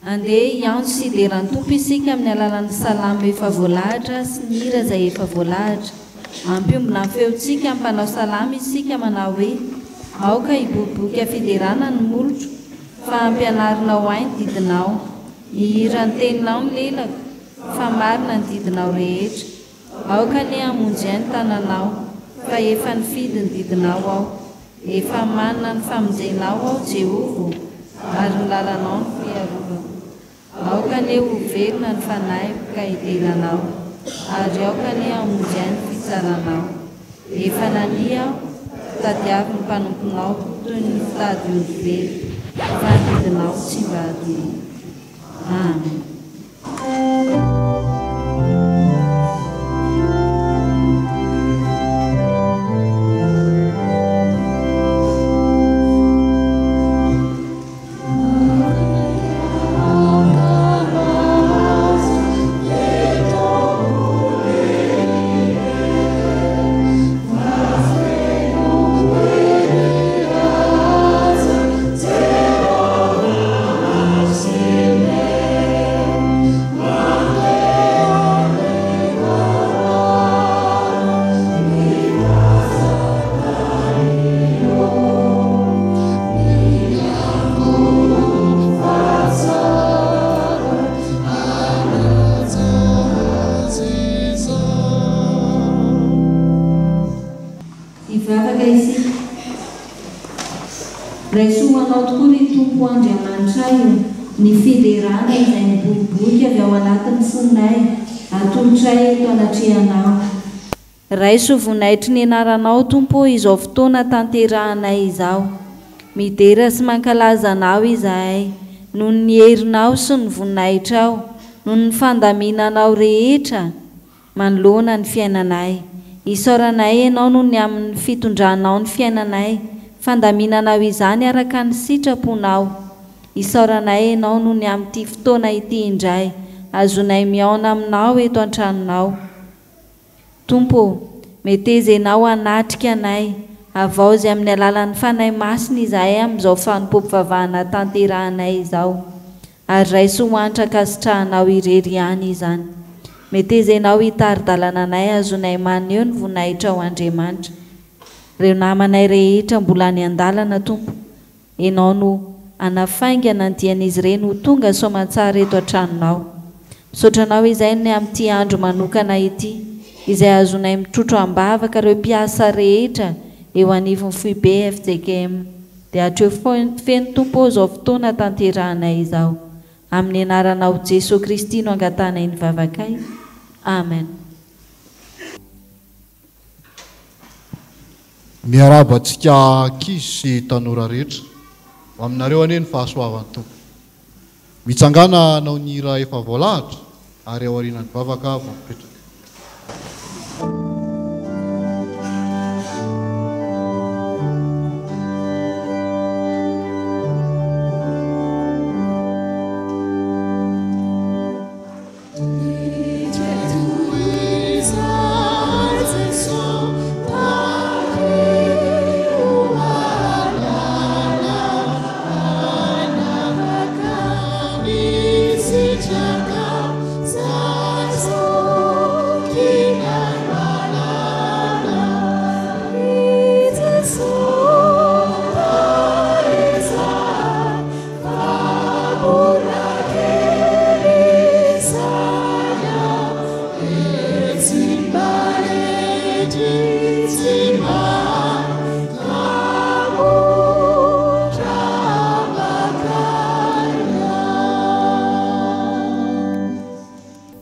Andeha hiantso sy hidera ny Tompo isika amin'ny alalan'ny salamo efa voalahatra sy ny hira izay efa voalahatra. Hampiombona ny feontsika amin'ny mpanao salamo isika manao hoe, Aoka hiboiboika fiderana ny molotro, fa ampianarinao ahy ny didinao. Mihira ny teninao ny lelako, fa marina ny didinao rehetra. Aoka anie hamonjy ahy ny tananao, fa efa nifidy ny didinao aho. Efa manana ny famonjenao aho, Jehovah ô, ary ny lalanao no fiarovako. Aoka anie ho velona ny fanahiko ka hidera Anao, ary aoka anie hamonjy ahy ny fitsaranao. Efa nania aho, tadiavo ny mpanomponao toy ny mitady ondry very, fa ny didinao tsy mba adinoko. Amen. Hivavaka isika. Raiso ho Anao tokoa ry Tompo Andriamanitray o, ny fiderana izay miboiboika avy ao anatin'ny fonay, atolotray eto anatrehanao. Raiso voninahitry ny anaranao Tompo o izao fotoana tanterahanay izao. Midera sy mankalaza Anao izahay, noho ny herinao sy ny voninahitrao, noho ny fandaminanao rehetra manoloana ny fiainanay. Isaoranay Ianao noho ny amin'ny fitondranao ny fiainanay, fandaminanao izany araka ny sitraponao. Isaoranay Ianao noho ny amin'ity fotoana ity indray, azonay mihaona Aminao eto an-tranonao. Tompo ô, meteza Ianao hanatrika anay, havaozy amin'ny alalan'ny Fanahy Masina izahay amin'izao fanompoam-pivavahana tanterahanay izao, ary raiso ho antra ankasitrahanao irery ihany izany. Meteza Ianao hitari-dalana anay hahazoanay maneho ny voninahitrao Andriamanitra. Ireo namanay rehetra mbola any an-dalana, Tompo, Ianao no hanafaingana ny dian'izy ireny ho tonga soamantsara eto an-tranonao. Misaotra Anao izay ny amin'ity andro manokana ity, izay ahazoanay mitrotro am-bavaka ireo mpiasa rehetra eo anivon'ny foibe fjkm. Dia hatreo feno Tompo ô izao fotoana tanterahanay izao. Amin'ny anaranao Jesoa Kristy no angatahanay ny vavakay. Amen. Miarahaba antsika ankizy sy tanora rehetra. Ho aminareo anie ny fahasoavan'ny Tompo. Mitsangàna hanao ny hira efa voalahatra ary aorianan'ny vavaka vao mipetraka.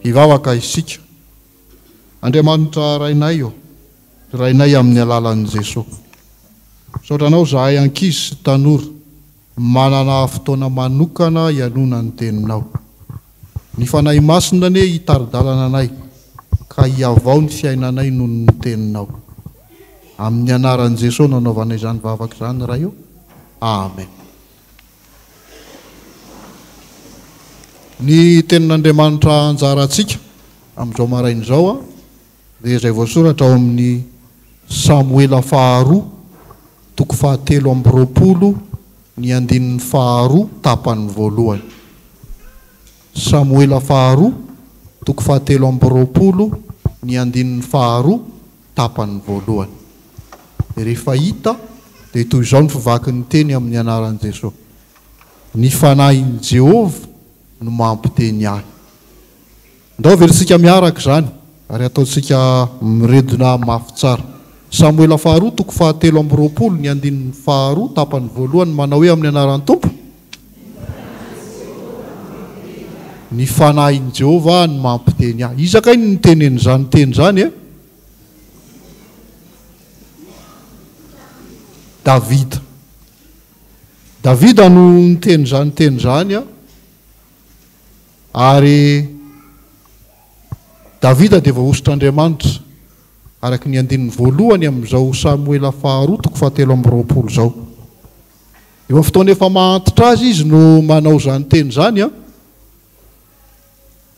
Hivavaka isika. Andriamanitra Rainay ô, Rainay amin'ny alalan'i Jesoa. Misaotra Anao izahay ankizy sy tanora. Manana fotoana manokana hihainoana ny Teninao. Ny Fanahy Masina anie hitari-dalana anay ka hihavao ny fiainanay noho ny Teninao. Amin'ny anaran'i Jesoa no anaovanay izany vavaka izany Ray o. Amen. Ny Tenin'Andriamanitra anjarantsika amin'izao maraina izao dia izay voasoratra ao amin'ny Samoela faharoa, toko fahatelo amby roapolo, ny andininy faharoa, tapany voalohany. Samoela faharoa, toko fahatelo amby roapolo, ny andininy faharoa, tapany voalohany. Rehefa hita dia toy izao ny fivakin'ny teny amin'ny anaran'i Jesoa, Ny Fanahin'i Jehovah no mampiteny ahy. Ndao averintsika miaraka izany ary ataontsika miredona mafy tsara. Samoela faharoa toko fahatelo amby roapolo ny andininy faharoa tapany voalohany manao hoe amin'ny anaran'ny Tompo. Ny Fanahin'i Jehovah no mampiteny ahy. Iza kay no niteny an'izany teny izany e? Davida. Davida no niteny izany teny izany ary Davida dia voahosotr'Andriamanitra, araka ny andininy voalohany amin'izao Samoela faharoa toko fahatelo amby roapolo izao. Eo amin'ny fotoana efa maha-antitra azy izy no manao izany teny izany an!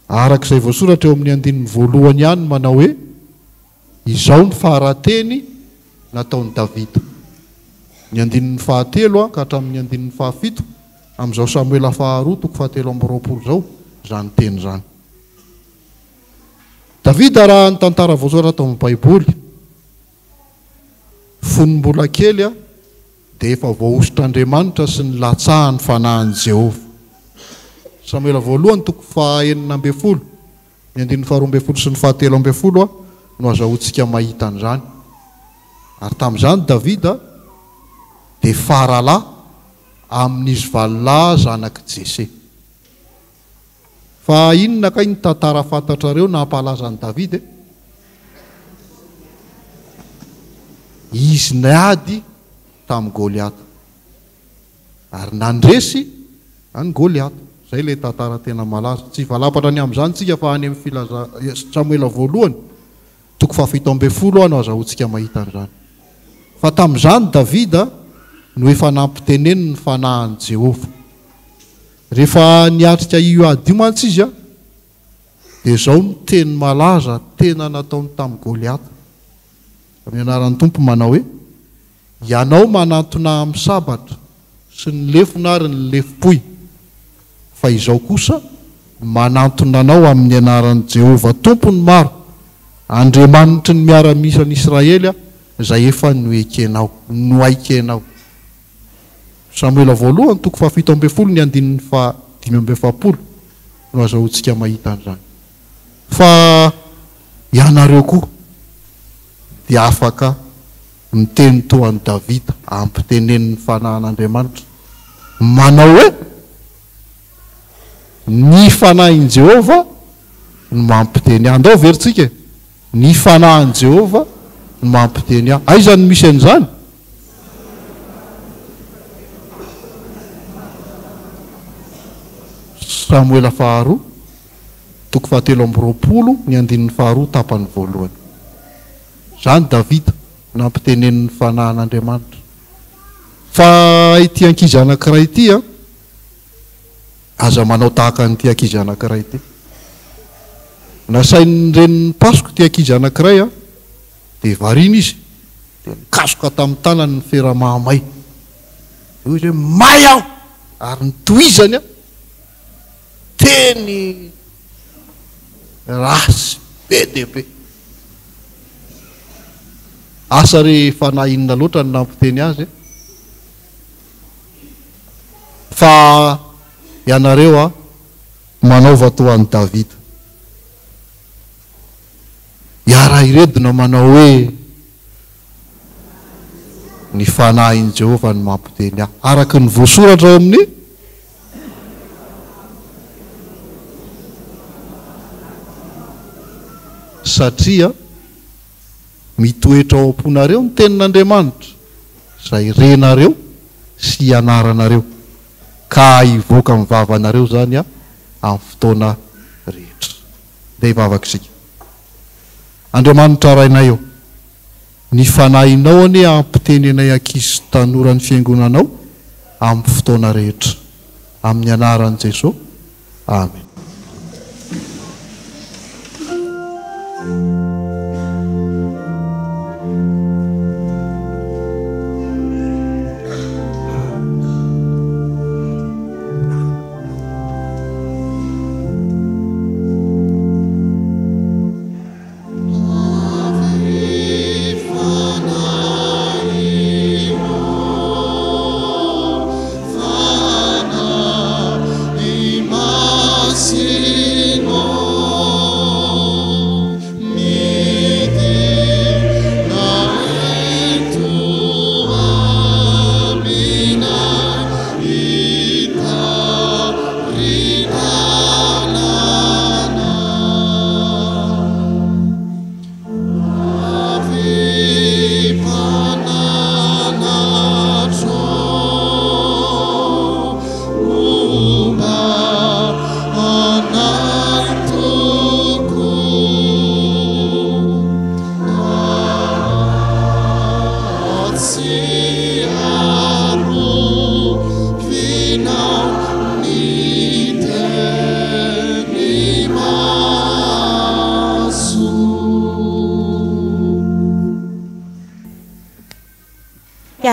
Araka izay voasoratra eo amin'ny andininy voalohany ihany manao hoe, Izao ny farateny nataon'i Davida. Ny andininy fahatelo ka hatramin'ny andininy fahafito amin'izao Samoela faharoa toko fahatelo amby roapolo izao izany teny izany. Davida raha ny tantara voasoratra tao amin'ny Baiboly, fony mbola kely dia efa voahosotr'Andriamanitra sy nilatsahan'ny fanahin'i Jehovah. Samoela voalohany toko faha 16. Ny andininy faharoa ambin'ny folo sy ny fahatelo ambin'ny folo no azahoantsika mahita an'izany. Ary tamin'izany Davida dia faralahy amin'izy valolahy zanak'i Jese. Fa inona kay ny tantara fantatrareo nampahalaza an'i Davida e? Izy niady tamin'i Goliata. Ary nandresy an'i Goliata. Izay ilay tantara tena malaza. Tsy hivalapatra ny amin'izany isika fa any amin'ny filaza Samoela voalohany, toko fahafito ambin'ny folo no azahoantsika mahita an'izany. Fa tamin'izany Davida no efa nampiteneniny ny fanahin'i Jehovah. Rehefa niatrika io ady io mantsy izy, dia izao no teny malaza tena nataony tamin'i Goliata, Amin'ny anaran'ny Tompo manao hoe, Ianao manantona amin'ny sabatra sy ny lefona ary ny lefom-pohy, fa izao kosa manantona anao amin'ny anaran'i Jehovah Tompon'ny maro, Andriamanitry ny miaramilan'i Israely aho, izay efa noekenao, nohaikenao. Samoela voalohany toko fahafito ambin'ny folo ny andininy fahadimy amby efapolo no azahoantsika mahita an'izany. Fa ianareo koa dia afaka miteny toa an'i Davida, ampitenenin'ny Fanahin'Andriamanitra, manao hoe, Ny Fanahin'i Jehovah no mampiteny ahy. Andao averintsika e! Ny Fanahin'i Jehovah no mampiteny ahy. Aiza no misy an'izany? Samoela faharoa, toko fahatelo amby roapolo, ny andininy faharoa, tapany voalohany. Izany Davida nampitenenin'ny Fanahin'Andriamanitra. Fa ity ankizy anankiray ity an, aza manao tahaka an'ity ankizy anankiray ity. Nasain'ny reniny nipasoka ity ankizy anankiray an, dia variana izy, dia nikasoka tamin'ny tanany ny fera mahamay. Dia hoy izy hoe, may aho! Ary nitohizany an, Teny ratsy be dia be. Asa re fanahy inona loatra no nampiteny azy e. Fa ianareo a, manaova toa an'i Davida. Hiara-hiredona manao hoe, Ny Fanahin'i Jehovah no mampiteny ahy, araka ny voasoratra ao amin'ny. Satria mitoetra ao am-ponareo ny tenin'Andriamanitra, izay renareo sy ianaranareo, ka hivoaka amin'ny vavanareo izany amin'ny fotoana rehetra. Ndeha hivavaka isika. Andriamanitra Rainay ô, ny Fanahinao anie hampiteny anay ankizy sy tanora ny Fiangonanao amin'ny fotoana rehetra. Amin'ny anaran'i Jesoa. Amen.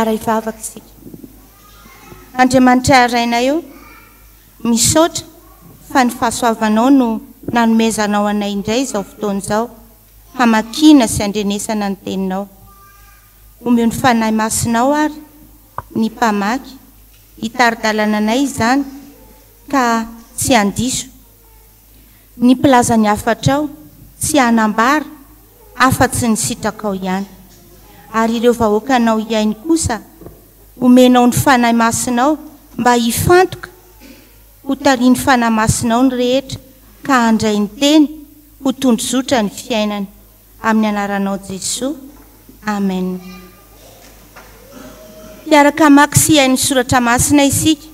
Hiara-hivavaka isika. Andriamanitra Rainay ô, misaotra fa ny fahasoavanao no nanomezanao anay indray izao fotoana izao hamakiana sy handrenesana ny Teninao. Omeo ny Fanahy Masinao ary ny mpamaky, hitari-dalana anay izany ka tsy handiso. Ny mpilaza ny hafatrao tsy hanambara afa-tsy ny sitrakao ihany. Ary ireo vahoakanao hihaino kosa omenao ny Fanahy Masinao mba hifantoka ho tarihin'ny Fanahy Masinao ny rehetra ka handray ny Teny ho tondrozotra ny fiainany. Amin'ny anaranao Jesoa. Amen. Hiaraka hamaky sy hihaino ny Soratra Masina isika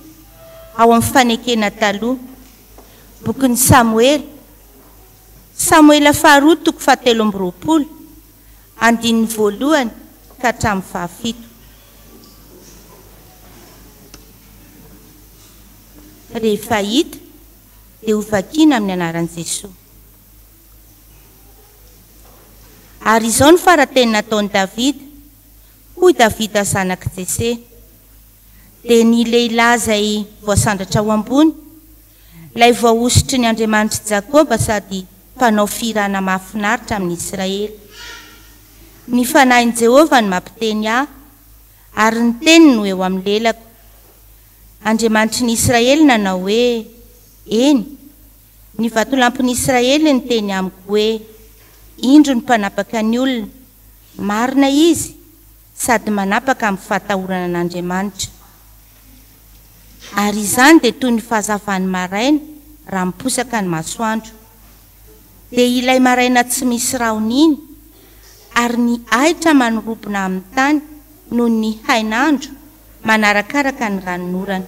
ao amin'ny Fanekena Taloha. Bokin'i Samoela. Samoela faharoa toko fahatelo amby 20, andininy voalohany ka hatramin'ny fahafito. Rehefa hita dia hovakiana amin'ny anaran'i Jesoa. Ary izao no fara-teny nataon'i Davida, Hoy Davida zanak'i Jese, dia ny lehilahy izay voasandratra ho ambony, ilay voahosotry ny Andriamanitr'i Jakoba sady mpanao fihirana mahafinaritra amin'i Israely. Ny fanahin'i Jehovah no mampiteny ahy, ary ny teniny no eo amin'ny lelako. Andriamanitry ny Israely nanao hoe, Eny, ny vatolampin'i Israely niteny amiko hoe, Indro ny mpanapaka ny olona, marina izy, sady manapaka amin'ny fahatahorana an'Andriamanitra. Ary izany dia toy ny fahazavan'ny maraina raha miposaka ny masoandro. Dia ilay maraina tsy misy rahona iny, ary ny ahitra manorobona amin'ny tany noho ny hainandro manarakaraka ny ranonorana.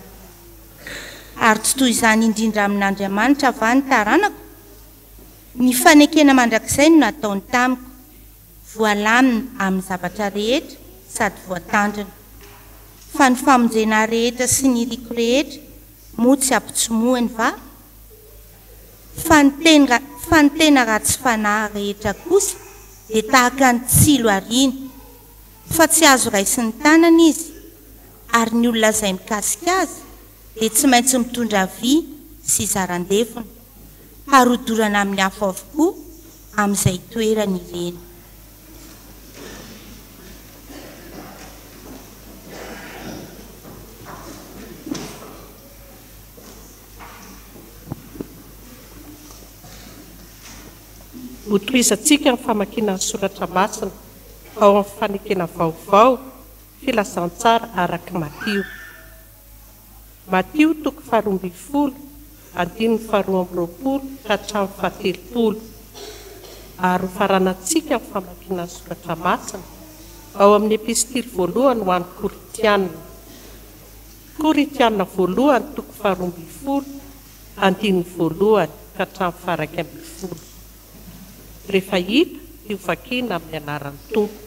Ary tsy toy izany indrindra amin'Andriamanitra va ny taranako? Ny fanekena mandrakizay no nataony tamiko, voalamina amin'ny zavatra rehetra sady voatandrina. Fa ny famonjena ahy rehetra sy ny iriko rehetra moa tsy ampitsimohiny va? Fa ny teny fa ny tena ratsy fanahy rehetra kosa dia tahaka ny tsilo ariana, fa tsy azo raisin'ny tanana izy, ary ny olona izay mikasika azy dia tsy maintsy mitondra vy sy zaran-defona, ary hodorana amin'ny afo avokoa amin'izay toerany ireny. Hotohizantsika ny famakiana ny soratra masina ao amin'ny Fanekena Vaovao, Filazantsara arak'i Matio. Matio toko faharoambinifolo, andininy faharoa amby 20 ka hatramin'ny fahatelopolo. Ary hofaranantsika ny famakiana ny soratra masina ao amin'ny Epistily voalohany ho an'ny Korintiana. Korintiana voalohany toko faharoambinifolo, andininy voalohany ka hatramin'ny faha-iraika ambinifolo. Rehefa hita dia hovakiana amin'ny anaran'ny Tompo.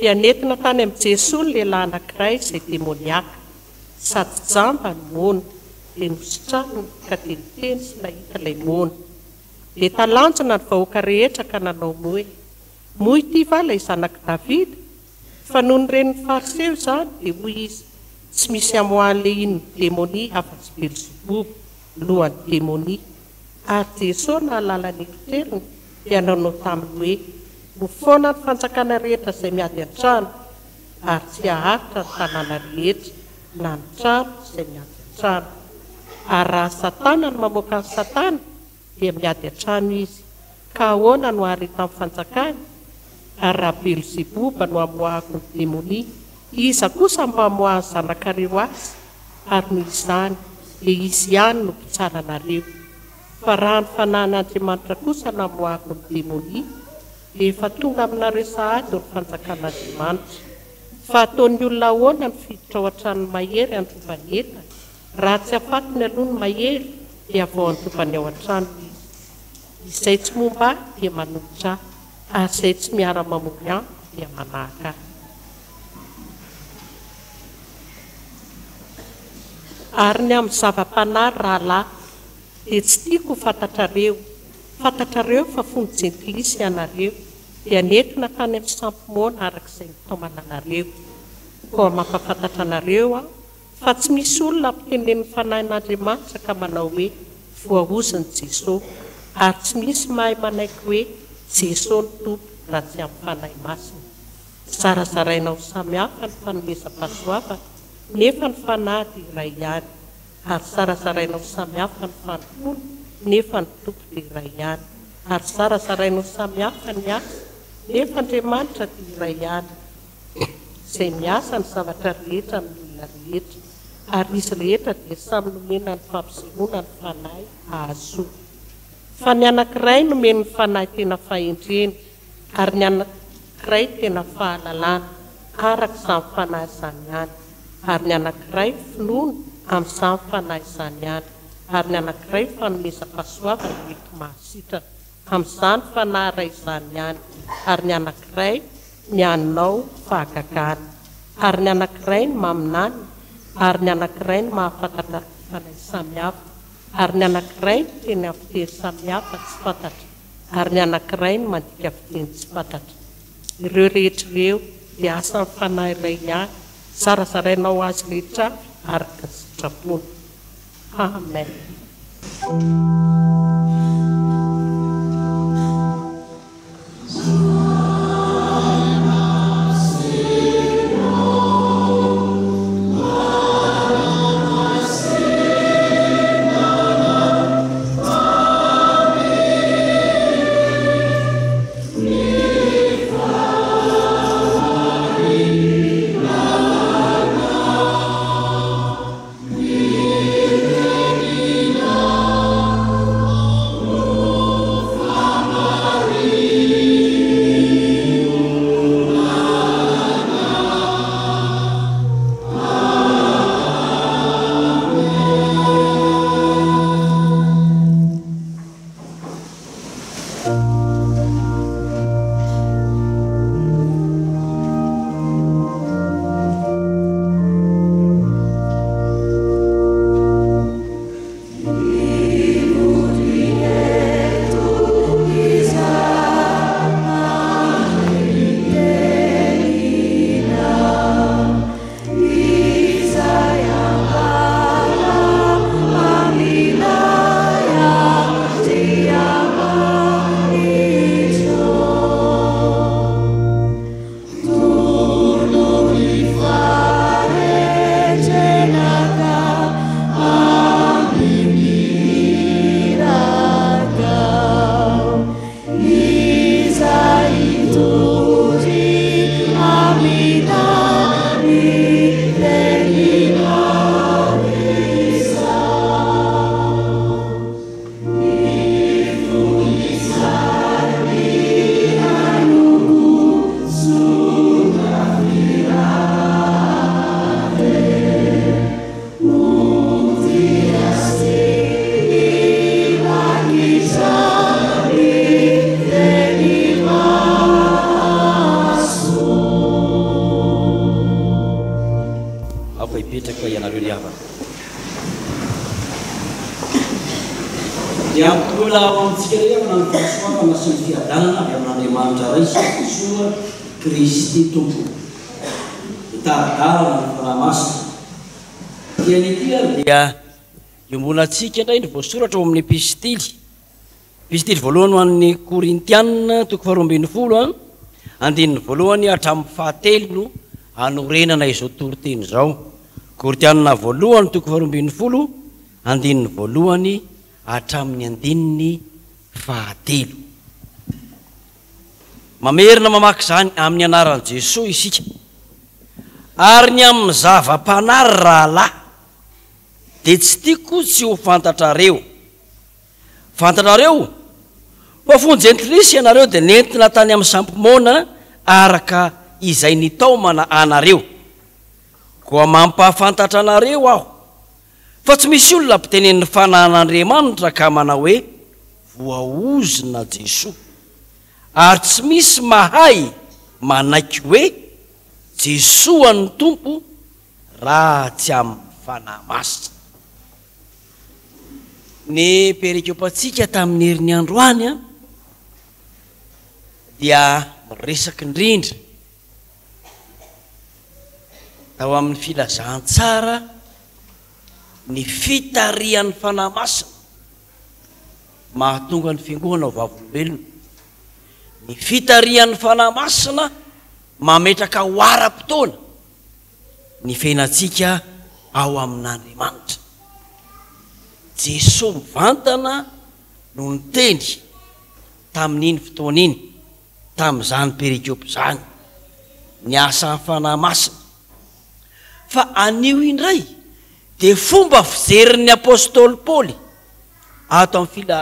Dia nentina tany amin'i Jesoa ny lehilahy anankiray izay demoniaka, sady jamba no moana, dia nositraniny ka dia niteny sy nahita ilay moana. Dia talanjona ny vahoaka rehetra ka nanao hoe, Moa ity va ilay zanak'i Davida? Fa nony ren'ny Fariseo izany, dia hoy izy, Tsy misy amoahan'lehin'ny demonia afa-tsy Belzeboba, lohan'ny demonia. Ary Jesoa nahalala ny eritreriny, dia nanao taminy hoe, Ho foana ny fanjakana rehetra izay miady an-trano, ary tsy haharitra ny tanàna rehetra na ny trano izay miady an-trano. Ary raha Satana no mamoaka an'i Satana, dia miady an-trano izy, ka ahoana no haharetan'ny fanjakany? Ary raha Belzeboba no amoahako ny demonia, iza kosa no hamoahan'ny zanakareo azy? Ary noho izany, dia izy ihany no mpitsara anareo. Fa raha ny Fanahin'Andriamanitra kosa no amoahako ny demonia, dia efa tonga aminareo sahady ny fanjakan'Andriamanitra. Fa ataon'ny olona ahoana ny fiditra ao an-tranon'ny mahery handroba ny entany, raha tsy afatony aloha ny mahery, dia vao handroba ny ao an-tranony izy? Izay tsy momba ahy dia manohitra ahy, ary izay tsy miara-mamory amiko dia manahaka ahy. Ary ny amin'ny zava-panahy, ry rahalahy, dia tsy tiako ho fantatrareo, fantatrareo fa fony jentilisa ianareo, Dia nentina tany amin'ny sampy moana araka izay nitaomana anareo. Koa mampahafantatra anareo aho fa tsy misy olona ampitenenin'ny Fanahin'Andriamanitra ka manao hoe, Voaozon'i Jeso. Ary tsy misy mahay manaiky hoe, Jeso no Tompo, raha tsy amin'ny Fanahy Masina. Zarazaraina ho samy hafa ny fanomezam-pahasoavana, nefa ny Fanahy dia iray ihany. Ary zarazaraina ho samy hafa ny fanompoana, nefa ny Tompo dia iray ihany. Ary zarazaraina ho samy hafa ny asa, nefa Andriamanitra dia iray ihany, izay miasa ny zavatra rehetra amin'ny olona rehetra. Ary izy rehetra dia samy nomena ny fampisehoana ny Fanahy hahasoa. Fa ny anankiray nomen'ny Fanahy tena fahendrena, ary ny anankiray tena fahalalana, araka izany Fanahy izany ihany, ary ny anankiray finoana amin'izany Fanahy izany ihany, ary ny anankiray fanomezam-pahasoavana mety mahasitrana, amin'izany Fanahy iray izany ihany, ary ny anankiray ny hanao fahagagana, ary ny anankiray ny maminany, ary ny anankiray ny mahafantatra fanahy samihafa, ary ny anankiray miteny amin'ny fiteny samihafa tsy fantatra. ary ny anankiray no mandika fiteny tsy fantatra. Ireo rehetra ireo dia asan'ny Fanahy iray ihany, zarazaraina ho azy rehetra avy araka ny sitrapony. Amen. Aoka hipetraka ianareo ry havana. Dia mbola ao amintsika ry havana ny fahasoavana sy ny fiadanana avy amin'Andriamanitra Ray sy Jesoa Kristy Tompo. Mitari-dalana ny Fanahy Masina. Dia ny ity ary dia iombonantsika indray ny voasoratra ao amin'ny epistily. Epistily voalohany ho an'ny Korintiana, toko faharoa ambinifolo, andininy voalohany hatramin'ny fahatelo no anorenana izao toriteny izao. Korintiana voalohany, toko faharoa ambinifolo, andininy voalohany hatramin'ny andininy fahatelo. Mamerina mamaky izany amin'ny anaran'i Jesoa isika. Ary ny amin'ny zava-panahy ry rahalahy, dia tsy tiako tsy ho fantatrareo. Fantatrareo fa fony jentilisa ianareo dia nentina tany amin'ny sampy moana araka izay nitaomana anareo. Koa mampahafantatra anareo aho fa tsy misy olona mpitenenin'ny Fanahin'Andriamanitra ka manao hoe, Voaozona Jesoa. Ary tsy misy mahay manaiky hoe, Jesoa no Tompo raha tsy amin'ny Fanahy Masina. Ny perikopantsika tamin'ny herin'ny androany Dia miresaka indrindra tao amin'ny filazantsara ny fitarihan'ny Fanahy Masina mahatonga ny fiangonana ho vavolombelona. Ny fitarihan'ny Fanahy Masina mametraka ho ara-potoana ny fiainantsika ao amin'Andriamanitra. Jesoa mivantana no niteny tamin'iny fotoana iny, tamin'izany perikopa izany, ny asan'ny Fanahy Masina. Fa anio indray dia fomba fijerin'ny apostoly Paoly ato amin'ny fila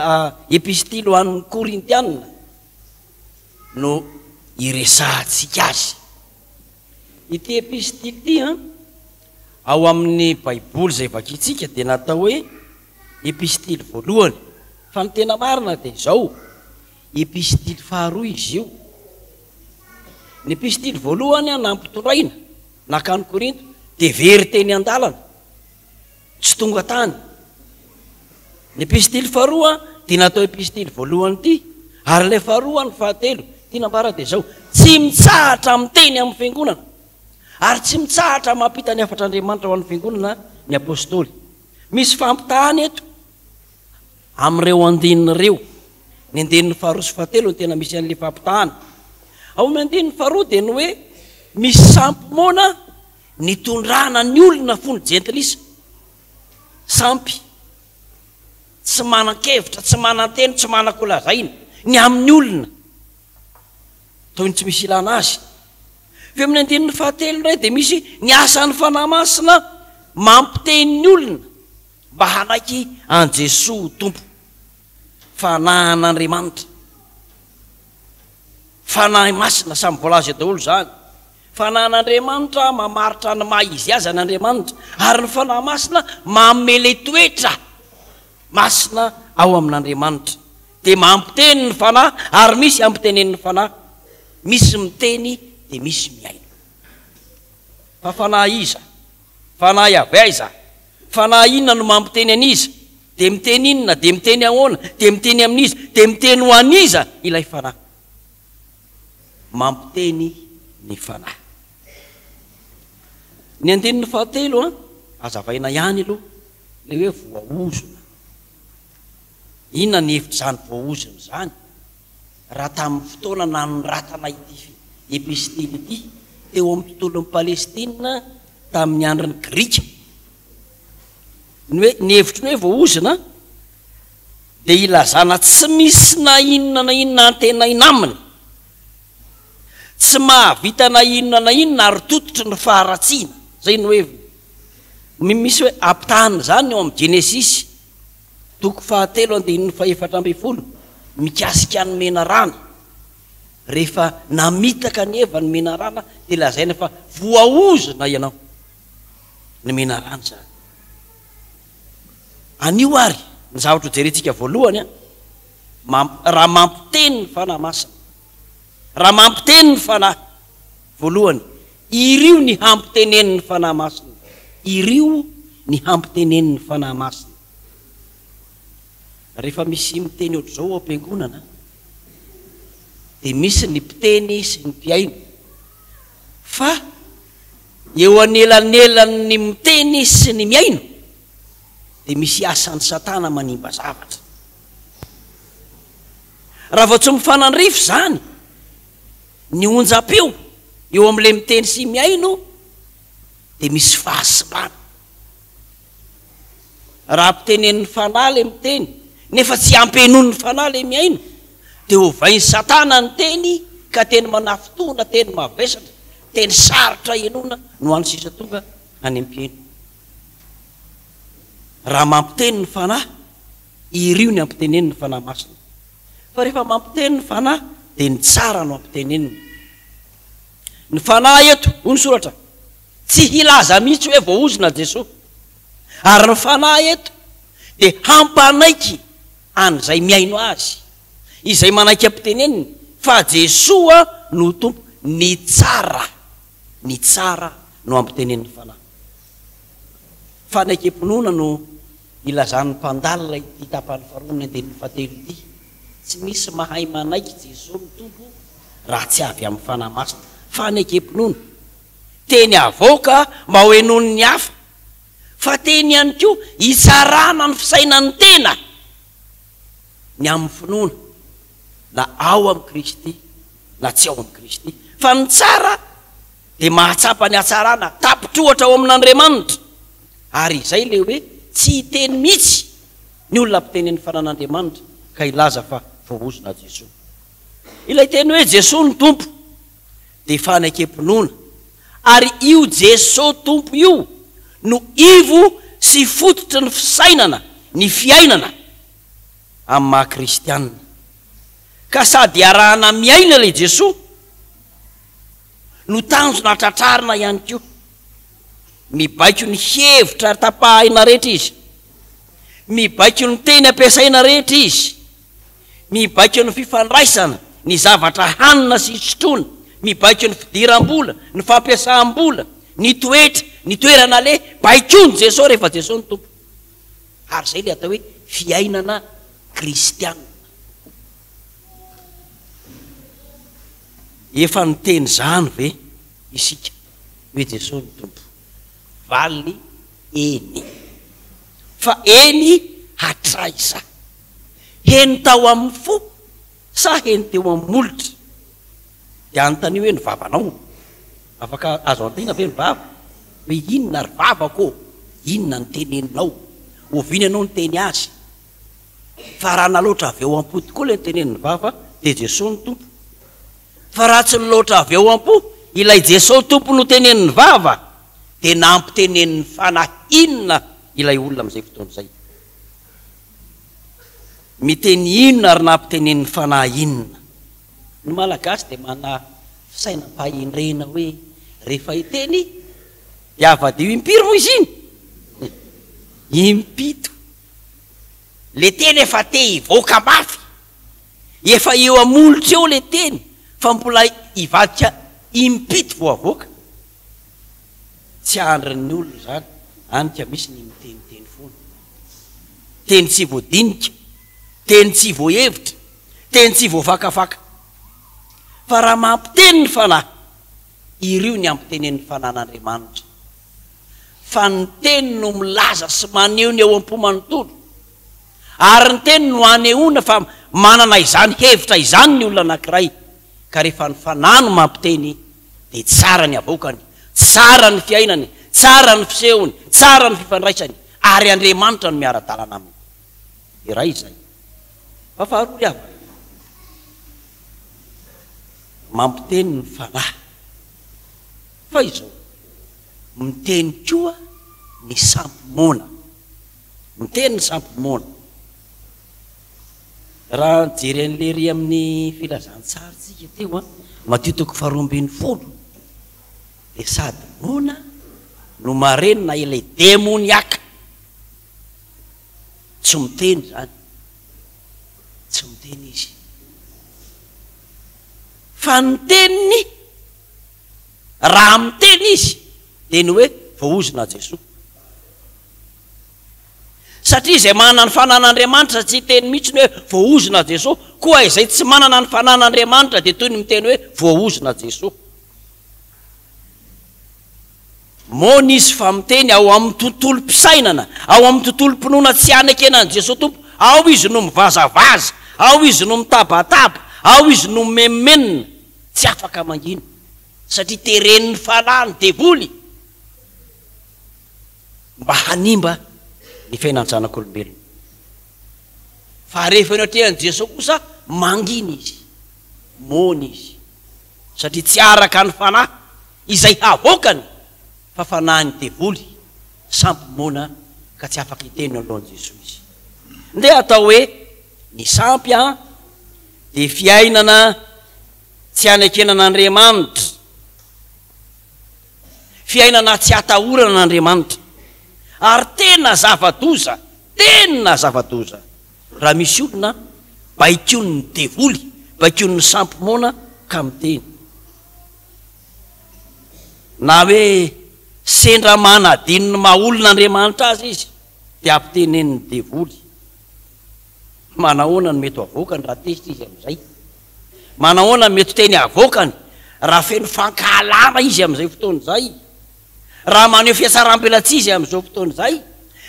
epistily ho an'ny Korintiana no iresahantsika azy. Ity epistily ity an, ao amin'ny Baiboly izay vakintsika dia natao hoe epistily voalohany, fa ny tena marina dia izao, epistily faharoa izy io. Ny epistily voalohany nampitondraina nankany Korinto dia very teny an-dalana, tsy tonga tany. Ny epistily faharoa dia natao epistily voalohany ity, ary ilay faharoa ny fahatelo. Ity nambara dia izao, tsy mitsahatra miteny amin'ny fiangonana, ary tsy mitsahatra mampita ny hafatr'Andriamanitra ho an'ny fiangonana ny apostoly. Misy fampitahana eto amin'ireo andininy ireo. Ny andininy faharoa sy fahatelo no tena misy an'ilay fampitahana. Ao amin'ny andininy faharoa dia ny hoe misy sampy moana nitondrana ny olona fony jentilisa. Sampy tsy manan-kevitra, tsy manan-teny, tsy manan-kolazaina ny amin'ny olona. Toy ny tsy misy ilana azy. Fa eo amin'ny andininy fahatelo indray dia misy ny asan'ny Fanahy Masina mampiteny ny olona mba hanaiky an'i Jesoa ho Tompo. Fanahin'Andriamanitra. Fanahy Masina, samy voalaza eo daholo izany. Fanahin'Andriamanitra mamaritra ny maha izy azy an'Andriamanitra, ary ny Fanahy Masina manome ilay toetra masina ao amin'Andriamanitra. Dia mampiteny ny Fanahy, ary misy ampitenenin'ny Fanahy. Misy miteny dia misy mihaino. Fa Fanahy iza? Fanahy avy aiza? Fanahy inona no mampiteny an'iza? Dia miteny inona? Dia miteny ahoana? Dia miteny amin'iza? Dia miteny ho an'iza ilay Fanahy? Mampiteny ny Fanahy. Ny andininy fahatelo an, hazavaina ihany aloha ilay hoe voaozona. Inona ny hevitr'izany voaozona izany? Raha tamin'ny fotoana nanoratana ity epistily ity teo amin'ny tontolon'i Palestina tamin'ny andron'ny Grika, ny hoe ny hevitry ny hoe voaozona dia ilazana tsy misy na inona na inona antenaina aminy, tsy mahavita na inona na inona ary tototry ny faharatsiana. Izay no heviny. Misy hoe ampitahana izany ao amin'ny Genesisy toko fahatelo andininy fahefatra ambin'ny folo mikasika ny menarana. Rehefa namitaka an'i Eva ny menarana dia lazaina fa voaozona ianao. Ny menarana izany. Anio ary ny zavatra hojerentsika voalohany an, raha mampiteny ny Fanahy Masina. Raha mampiteny ny Fanahy, voalohany, irio ny hampitenenin'ny Fanahy Masina. Irio ny hampitenenin'ny Fanahy Masina. Rehefa misy miteny ohatr'izao ao am-piangonana, dia misy ny mpiteny sy ny mpihaino. Fa eo anelanelan'ny miteny sy ny mihaino, dia misy asan'i Satana manimba zavatra. Raha vao tsy mifanandrify izany ny onjam-peo eo amin'ilay miteny sy mihaino dia misy fahasimbana. Raha ampitenenin'ny fanahy ilay miteny nefa tsy ampenoin'ny fanahy ilay mihaino dia ovain'i Satana ny teny ka teny manafintohina, teny mavesatra, teny sarotra henoina no hany sisa tonga any am-pihaino. Raha mampiteny ny fanahy Irio ny ampiteneniny ny Fanahy Masina. Fa rehefa mampiteny ny Fanahy dia ny tsara no ampiteneniny. Ny Fanahy eto, hoy ny soratra, tsy hilaza mihitsy hoe voaozona Jesoa. Ary ny Fanahy eto dia hampanaiky an'izay mihaino Azy, izay manaiky ampiteneniny fa Jesoa no Tompo. Ny tsara, ny tsara no ampitenenin'ny Fanahy. Fanaikem-pinoana no Ilazan'ny mpandalina ity tapany faharoa ny andininy fahatelo ity, Tsy misy mahay manaiky Jesoa no Tompo raha tsy avy amin'ny Fanahy Masina. Fanekem-pinoana. Teny avoaka mba ho henoin'ny hafa, fa teny ihany koa hitsarana ny fisainan'ny tena ny amin'ny finoana, na ao amin'i Kristy na tsy ao amin'i Kristy. Fa ny tsara dia mahatsapa ny hatsarana tapitr'ohatra ao amin'Andriamanitra. Ary izay ilay hoe tsy hiteny mihitsy ny olona mpiteny ny fanan'Andriamanitra ka hilaza fa voaozona Jesoa. Ilay teny hoe Jesoa no Tompo dia fanekem-pinoana ary io Jesoa Tompo io no ivo sy fototry ny fisainana, ny fiainana amin'ny maha kristianina. Ka sady iarahana miaina ilay Jesoa no tanjona tratrarina ihany koa. Mibaiko ny hevitra tapahina rehetra izy. Mibaiko ny teny ampiasaina rehetra izy. Mibaiko ny fifandraisana, ny zavatra hanina sy sotroina. Mibaiko ny fidiram-bola, ny fampiasam-bola, ny toetra, ny toerana aleha. Baikoin'i Jesoa rehefa Jesoa no Tompo. Ary izay ilay atao hoe fiainana kristiana. Efa niteny izany ve isika hoe Jesoa no Tompo? Valiny, Eny. Fa eny hatraiza? Heno tao amin'ny fo sa heno teo amin'ny molotra? Dia anontanio hoe ny vavanao? Afaka azo anontaniana ve ny vava? Hoe inona ry vavako ô? Inona no teneninao? Oviana ianao niteny azy? Fa raha naloatra avy ao am-po tokoa ilay notenenin'ny vava dia Jesoa no Tompo. Fa raha tsy niloatra avy ao am-po ilay Jesoa Tompo notenenin'ny vava dia nampitenenin'ny Fanahy inona ilay olona amin'izay fotoana izay? Miteny inona ary nampitenenin'ny Fanahy inona? Ny Malagasy dia manana fisainam-pahendrena hoe rehefa hiteny dia avadiho impiry moa izy iny? Impito. Le teny efa te hivoaka mafy, efa eo amolotra eo le teny fa mbola hivadika impito vao avoaka. Tsy andrin'ny olona izany, any ka misy ny miteniteny foana. Teny tsy voadinika, teny tsy voahevitra, teny tsy voafakafaka. Fa raha mampiteny ny fanahy, irio ny ampitenenin'ny fanan'Andriamanitra. Fa ny teny no milaza sy maneho ny ao am-po manontolo. Ary ny teny no anehoana fa manana izany hevitra izany ny olona anankiray. Ka rehefa ny fanahy no mampiteny dia tsara ny avoakany, tsara ny fiainany, tsara ny fisehony, tsara ny fifandraisany, ary Andriamanitra no miara-dalana aminy. Iray izay. Fa faharoa ry havana, mampiteny ny fanahy. Fa izao, miteny koa ny sampy moana. Miteny ny sampy moana. Raha nijery an'ilay ery amin'ny filazantsara tsika teo an, Matio toko faharoa 12, dia sady moana no marenina ilay demoniaka. Tsy miteny izany. Tsy miteny izy. Fa ny teniny Raha miteny izy dia ny hoe voaozona Jesoa. Satria izay manana ny fanan'Andriamanitra tsy hiteny mihitsy ny hoe voaozona Jesoa, koa izay tsy manana ny fanan'Andriamanitra dia toy ny miteny hoe voaozona Jesoa. Moana izy fa miteny ao amin'ny tontolom-pisainana, ao amin'ny tontolom-pinoana tsy anekena an'i Jesoa Tompo, ao izy no mivazavaza, ao izy no mitabataba, ao izy no mimenomenona. Tsy afaka mangina satria teren'ny fanahy ny devoly mba hanimba ny fiainan-janak'olombelona. Fa rehefa eo anatrehan'i Jesoa kosa mangina izy, moana izy satria tsy araka ny fanahy izay havoakany fa fanahin'ny devoly, sampy moana ka tsy afaka hiteny eo anoloan'i Jesoa izy. Ndeha atao hoe ny sampy an! dia fiainana tsy anekena an'Andriamanitra, fiainana tsy atahorana an'Andriamanitra. Ary tena zava-doza, tena zava-doza raha misy olona baikoin'ny devoly, baikoin'ny sampy moana ka miteny. Na hoe sendra manadino ny maha olon'Andriamanitra azy izy dia ampitenenin'ny devoly. Manahoana no mety ho avoakany raha tezitra izy amin'izay? Manahoana ny mety teny avoakany raha feno fankahalana izy amin'izay fotoana izay? Raha maneho fihatsaram-belatsihy izy amin'izao fotoana izay?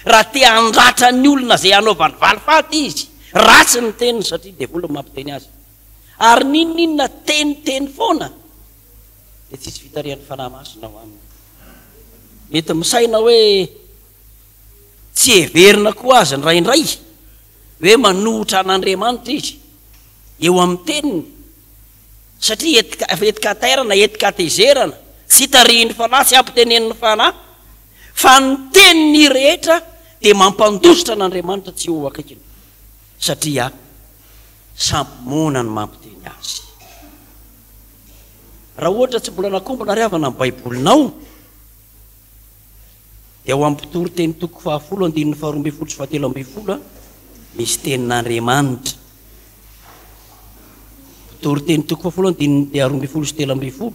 Raha te handratra ny olona izay hanaovany valifaty izy? Ratsy ny teniny satria devoly no mampiteny azy. Ary n'inon'inona teniteny foana dia tsisy fitarihan'ny Fanahy Masina ao aminy. Mety misaina hoe tsy heverina koa aza indraindray hoe manohitra an'Andriamanitra izy eo amin'ny teniny satria etin-katairana, etin-katezerana, tsy tarihin'ny Fanahy, tsy ampitenenin'ny Fanahy, fa ny teniny rehetra dia mampandositra an'Andriamanitra tsy ho eo akaikiny satria Sampy moana no mampiteny azy. Raha ohatra tsy mbola nakombona ry havana ny baibolinao dia ao amin'ny mpitory teny toko fahafolo andininy faharoa ambin'ny folo sy fahatelo ambin'ny folo misy tenin'Andriamanitra. Mpitory teny toko fahafolo andininy 12 sy 13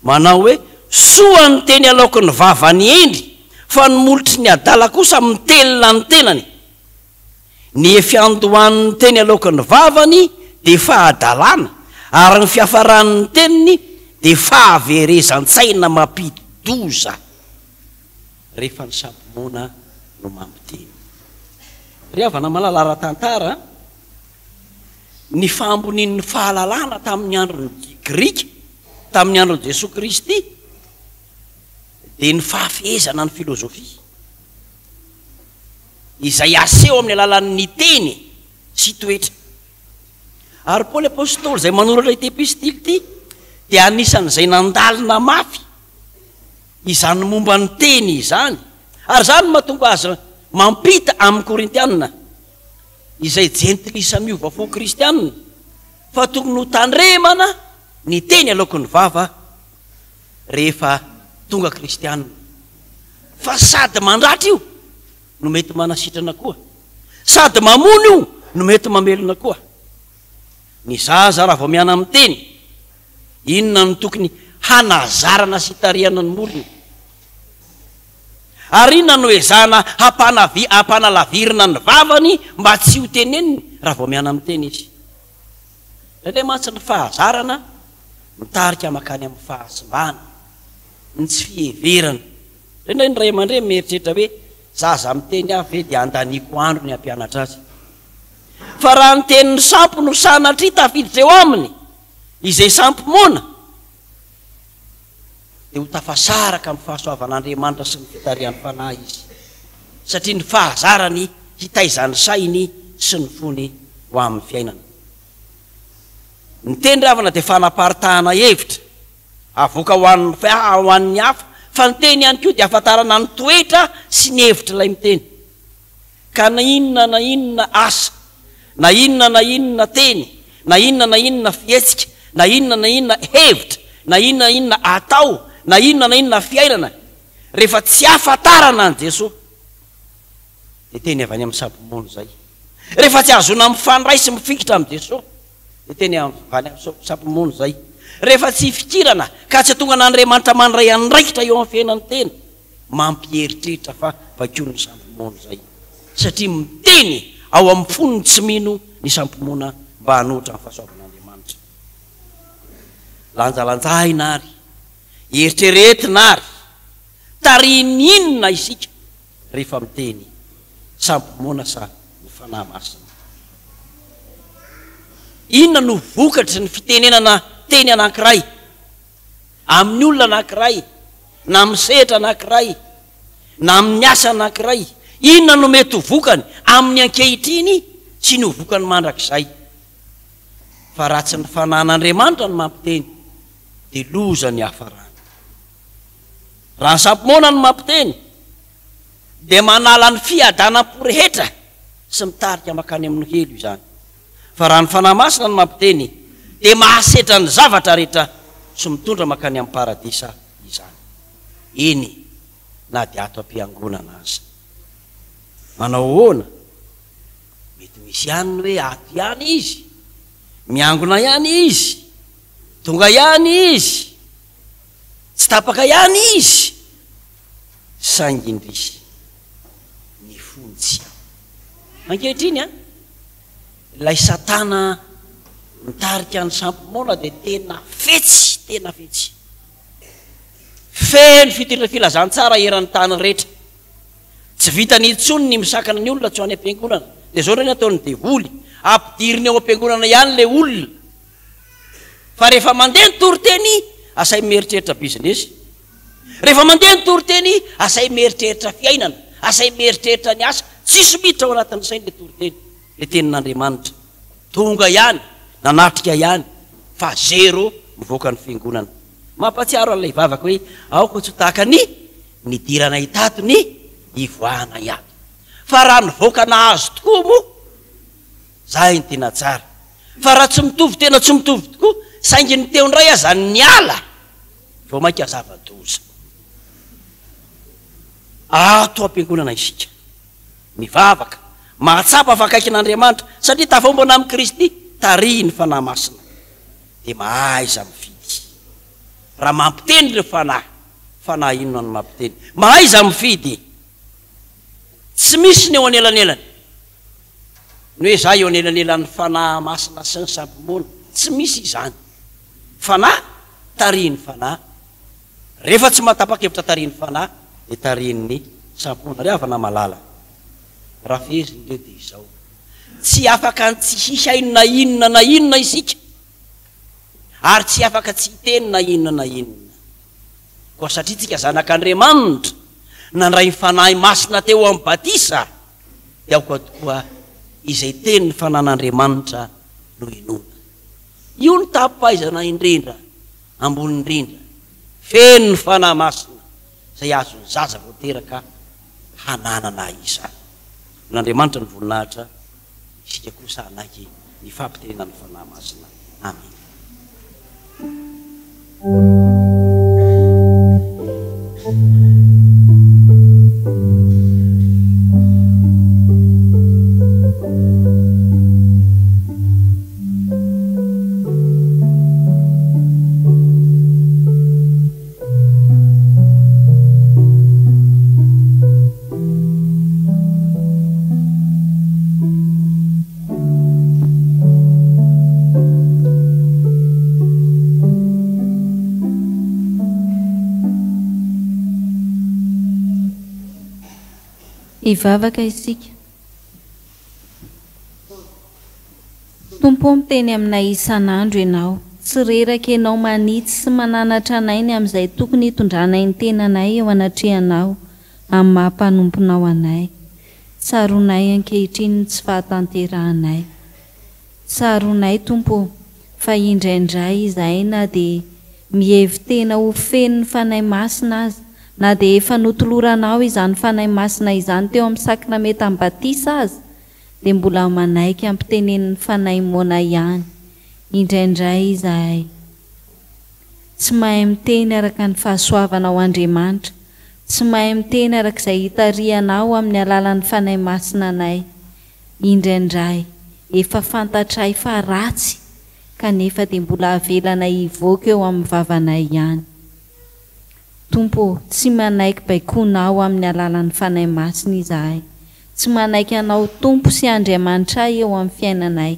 manao hoe soa ny teny aloaky ny vavan'ny hendry fa ny molotry ny adala kosa mitelina ny tenany. Ny fiandohan'ny teny aloaky ny vavany dia fahadalana, ary ny fiafaran'ny teniny dia fahaverezan-tsaina mampidi-doza, rehefa ny sampy moana no mampiteny. Ry havana malala, ara-tantara, ny fahambonian'ny fahalalana tamin'ny andron'ny Grika, tamin'ny andron'i Jesoa Kristy, dia ny fahafehezana ny filozofia. izay aseho amin'ny alalan'ny teny sy toetra. Ary Paoly Apostoly izay manoratra ity epistily ity dia anisan'izay nandalina mafy izany momba ny teny izany, ary izany no mahatonga azy mampita amin'ny Korintiana izay jentilisa miova fo kristiana fa tokony ho tandremana ny teny aloaky ny vava rehefa tonga kristiana fa sady mandratra io no mety manasitrana koa, sady mamono io no mety mamelona koa. Ny zaza raha vao miana miteny, inona no tokony hanazarana sy hitarihana ny molony? Ary inona no ezahana hampanavi hampanalavirina ny vavany mba tsy ho teneniny raha vao miana miteny izy? Indraindray mantsy ny fahazarana mitarika mankany amin'ny fahasimbana, ny tsy fiheverana. Indraindray ny ray aman-dreny mieritreritra hoe zaza miteny aho ve dia handaniako andro ny hampianatra azy. Fa raha ny tenin'ny sampy no sanatria tafiditra eo aminy, izay sampy moana, dia ho tafasaraka amin'ny fahasoavan'Andriamanitra sy ny fitarihan'ny Fanahy izy, satria ny fahazarany hitaiza ny sainy sy ny fony ho amin'ny fiainana. Ny teny ry havana dia fanaparitahana hevitra, avoaka ho an'ny ho an'ny hafa, fa ny teny ihany koa dia ahafantarana ny toetra sy ny hevitr'ilay miteny. Ka na inona na inona asa, na inona na inona teny, na inona na inona fihetsika, na inona na inona hevitra, na inona na inona atao, na inona na inona fiainana, rehefa tsy ahafantarana an'i Jesoa, dia teny avy any amin'ny sampimono izay. Rehefa tsy ahazoana mifandray sy mifikitra amin'i Jesoa, dia teny avy any amin'ny sampimono izay. Rehefa tsy ifikirana ka tsy tonga an'Andriamanitra mandray andraikitra eo amin'ny fiainan'ny tena, Mampieritreritra fa vakio ny sampimono izay satria miteny ao amin'ny fony ny tsy mino ny sampimoana mba hanohitra ny fahasoavan'Andriamanitra. Lanjalanjahina ary, eritreretina ary, tarihin'ny inona isika rehefa miteny sampimoana sa ny Fanahy Masina? Inona no vokatry ny fitenenana teny anankiray? Amin'ny olona anankiray, na amin'ny sehatra anankiray, na amin'ny asa anankiray, inona no mety ho vokany amin'ny ankehitriny sy ny ho vokany mandrakizay? Fa raha tsy ny Fanahin'Andriamanitra no mampiteny, dia loza ny hiafarany. Raha ny sampy moana no mampiteny, dia manala ny fiadanam-po rehetra sy mitarika mankany amin'ny helo izany. Fa raha ny Fanahy Masina no mampiteny, dia mahasetra ny zavatra rehetra sy mitondra mankany amin'ny paradisa izany. Eny, na dia ato am-piangonana aza. Manao ahoana? Mety misy ihany ny hoe ato ihany izy, miangona ihany izy, tonga ihany izy, tsy tapaka ihany izy, saingy indrisy, ny fony tsy ao. Ankehitriny an, ilay Satana. Mitarika ny sampy moana dia tena fetsy, tena fetsy. Feno fitoriana filazantsara eran'ny tany rehetra. Tsy vitany intsony ny misakana ny olona tsy ho any am-piangonana. Dia izao indray ny ataon'ny devoly, ampidiriny ao am-piangonana ihany ilay olona. Fa rehefa mandeha ny toriteny, asainy mieritreritra bizinesy. Rehefa mandeha ny toriteny, asainy mieritreritra fiainana, asainy mieritreritra ny asa. Tsisy miditra ao anatin'ny sainy ilay toriteny, ilay tenin'Andriamanitra. Tonga ihany, nanatrika ihany, fa zéro mivoaka ny fiangonana. Mampahatsiaro an'ilay vavaka hoe, aoka tsy ho tahaka ny nidiranay tato ny hivoahanay ato. Fa raha nivoaka nahazo tokoa moa, zay no tena tsara. Fa raha tsy mitovy tena tsy mitovy tokoa, saingy ny teo indray aza niala, vao mainka zava-doza. Ato am-piangonana isika. Mivavaka, mahatsapa fa akaikin'Andriamanitra, satria tafaombana amin'i Kristy, tarihin'ny Fanahy Masina. Dia mahaiza mifidy. Raha mampiteny ireo fanahy, fanahy inona no mampiteny? Mahaiza mifidy. Tsy misy ny eo anelanelany. Ny hoe za eo anelanelan'ny Fanahy Masina sy ny sampy-moana, tsy misy izany. Fanahy, tarihin'ny Fanahy. Rehefa tsy mahatapa-kevitra tarihin'ny Fanahy dia tarihin'ny sampona. Ry havana malala, raha fehezina ireo dia izao, tsy afaka ny tsy hihaino na inona na inona isika, ary tsy afaka tsy hiteny na inona na inona. Koa satria tsika zanak'Andriamanitra, nandray ny Fanahy Masina teo amin'ny batisa, dia aoka tokoa izay tenin'ny Fanan'Andriamanitra no hinoana. Io no tapi-pahaizana indrindra. Ambony indrindra, feno ny Fanahy Masina izay azon'ny zaza vao teraka hananana izany. Ho an'Andriamanitra ny voninahitra, isika kosa hanaiky ny fampitenenan'ny Fanahy Masina. Amena. Hivavaka isika. Tompo ô miteny aminay isan'andro Ianao, tsy reraka Ianao manitsy sy mananatra anay ny amin'izay tokony hitondranay ny tenanay eo anatrehanao amin'ny maha mpanomponao anay. Tsaroanay ankehitriny ny tsy fahatanterahanay. Tsaroanay Tompo ô fa indraindray izahay na dia mihevi-tena ho feno ny Fanahy Masina aza, na dia efa notoloranao izany Fanahy Masina izany teo amin'ny sakramentan'ny batisa aza, dia mbola manaiky ampitenenin'ny fanahy moana ihany indraindray izahay. Tsy mahay miteny araka ny fahasoavanao Andriamanitra, tsy mahay miteny araka izay itarihanao amin'ny alalan'ny Fanahy Masina anay. Indraindray efa fantatray fa ratsy kanefa dia mbola avelanay hivoaka eo amin'ny vavanay ihany. Tompo ô, tsy manaiky baikoanao amin'ny alalan'ny Fanahy Masina izahay. Tsy manaiky Anao Tompo sy Andriamanitray eo amin'ny fiainanay,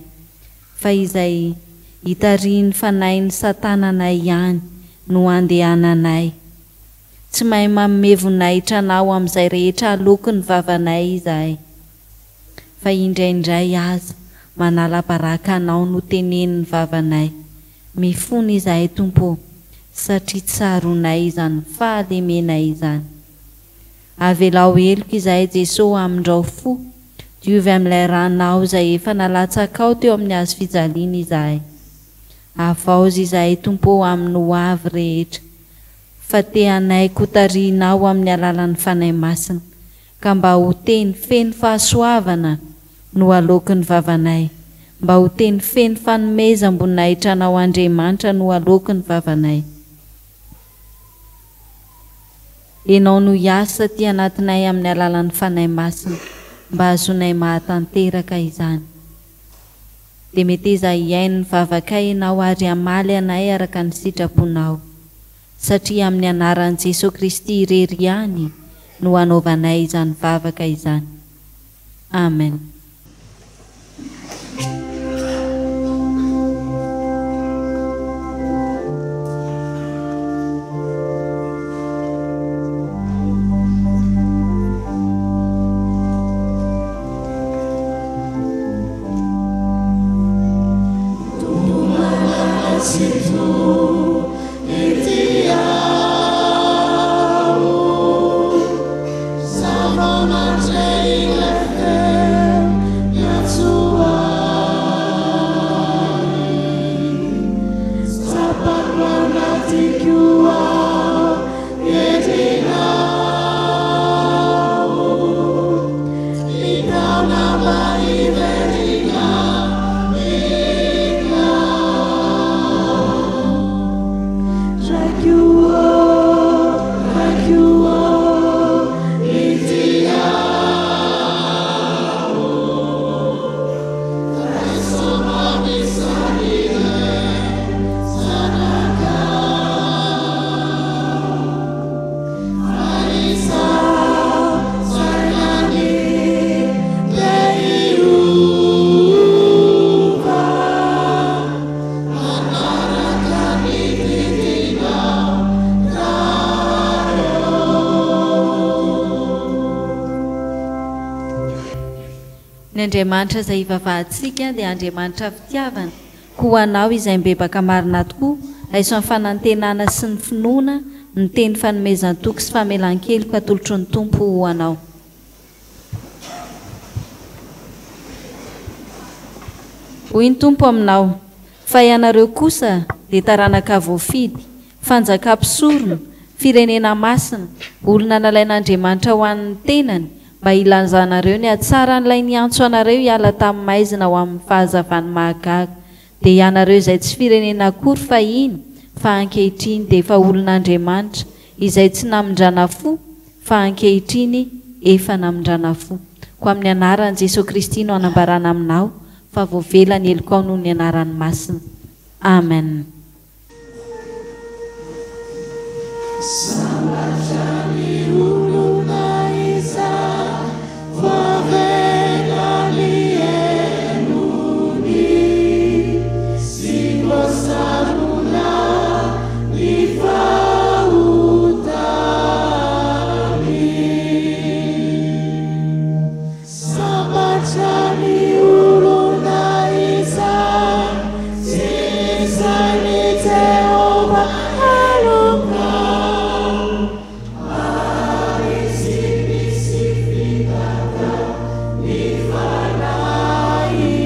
fa izay itarihin'ny fanahin'i Satana anay ihany no andehananay. Tsy mahay manome voninahitra Anao amin'izay rehetra aloky ny vavanay izahay, fa indraindray aza manala baraka Anao no tenenin'ny vavanay. Mifona izahay Tompo ô, satria tsaroanay izany fahalemenay izany. Avelao heloka izahay Jeso amindrao fo, diovy amin'ilay ranao izay efa nalatsakao teo amin'ny hazo fijaliana izahay. Havaozy izahay Tompo ô amin'ny ho avy rehetra, fa te hanaiky ho tarihinao amin'ny alalan'ny Fanahy Masina. Ka mba ho teny feno fahasoavana no aloaky ny vavanay, mba ho teny feno fanomezam-boninahitra Anao Andriamanitra no aloaky ny vavanay. Ianao no hiasa aty anatinay amin'ny alalan'ny Fanahy Masina mba hahazoanay mahatanteraka izany. Dia meteza hihaino ny vavakay Ianao ary hamaly anay araka ny sitraponao. Satria amin'ny anaran'i Jesoa Kristy irery ihany no anaovanay izany vavaka izany. Amen. Ny Andriamanitra izay ivavahantsika dia Andriamanitra fitiavana, koa ho anao izay mibebaka marina tokoa, raiso amin'ny fanantenana sy ny finoana ny teny fanomezan-toky sy famelan-keloka atolotry ny Tompo ho anao. Hoy ny Tompo aminao, Fa ianareo kosa dia taranaka voafidy, fanjaka mpisorona, firenena masina, olona nalain'Andriamanitra ho an'ny tenany, mba hilazanareo ny hatsaran'ilay niantso anareo hiala tamin'ny maizina ho amin'ny fahazavany mahagaga, dia ianareo izay tsy firenena akory fahiny, fa ankehitriny dia efa olon'Andriamanitra, izay tsy namindrana fo, fa ankehitriny efa namindrana fo. Koa amin'ny anaran'i Jesoa Kristy no anambarana aminao fa voavela ny helokao noho ny anarany masina. Amen. Sambatra ny olona izay voavela ny helony sy voasarona ny fahotany. Sambatra ny olona izay tsy nisain'i Jehovah heloka, ary tsy misy fitaka ny fanahiny.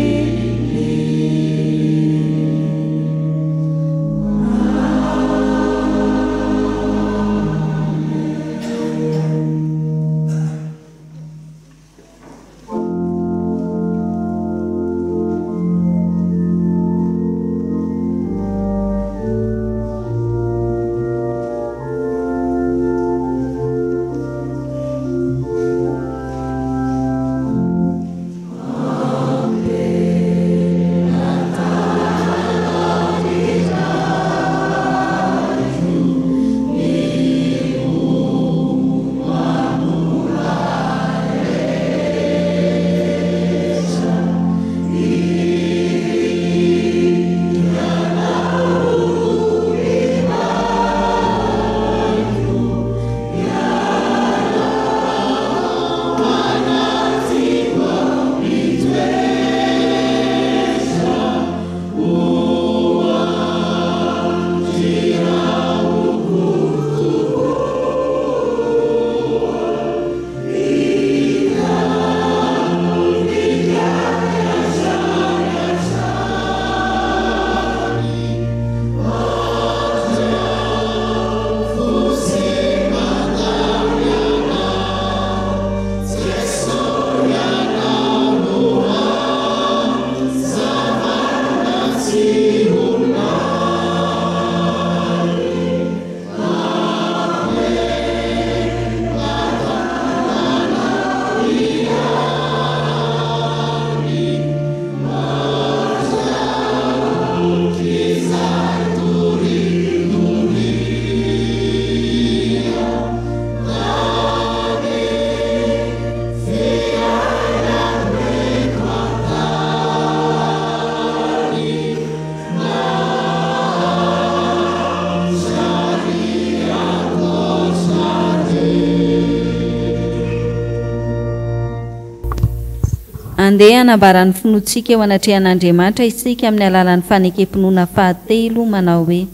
Andeha hanambara ny finoantsika eo anatrehan'Andriamanitra isika amin'ny alalan'ny fanekem-pinoana fahatelo manao hoe,